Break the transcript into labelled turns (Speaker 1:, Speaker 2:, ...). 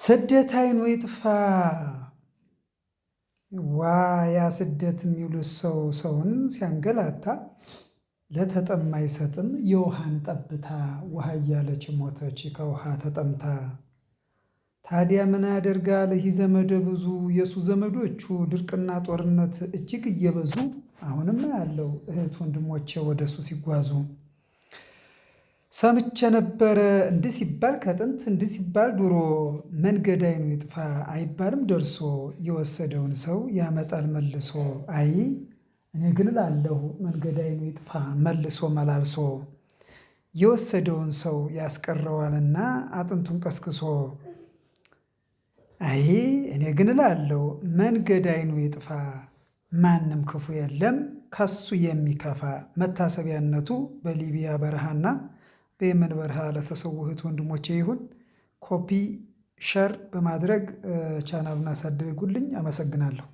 Speaker 1: ስደት አይኑ ይጥፋ። ዋ ያ ስደት የሚሉት ሰው ሰውን ሲያንገላታ ለተጠማ አይሰጥም የውሃን ጠብታ፣ ውሃ እያለች ሞተች ከውሃ ተጠምታ። ታዲያ ምን ያደርጋል ይህ ዘመደ ብዙ፣ የእሱ ዘመዶቹ ድርቅና ጦርነት እጅግ እየበዙ፣ አሁንም ያለው እህት ወንድሞቼ ወደ እሱ ሲጓዙ። ሰምቼ ነበረ እንዲህ ሲባል ከጥንት እንዲህ ሲባል ድሮ፣ መንገድ አይኑ ይጥፋ አይባልም ደርሶ፣ የወሰደውን ሰው ያመጣል መልሶ። አይ እኔ ግን እላለሁ መንገድ አይኑ ይጥፋ መልሶ መላልሶ፣ የወሰደውን ሰው ያስቀረዋልና አጥንቱን ቀስቅሶ። አይ እኔ ግን እላለሁ መንገድ አይኑ ይጥፋ ማንም ክፉ የለም ከሱ የሚከፋ። መታሰቢያነቱ በሊቢያ በረሃና በየመን በረሃ ለተሰዉ እህት ወንድሞቼ ይሁን። Copy share በማድረግ ቻናሉን አሳድጉልኝ። አመሰግናለሁ።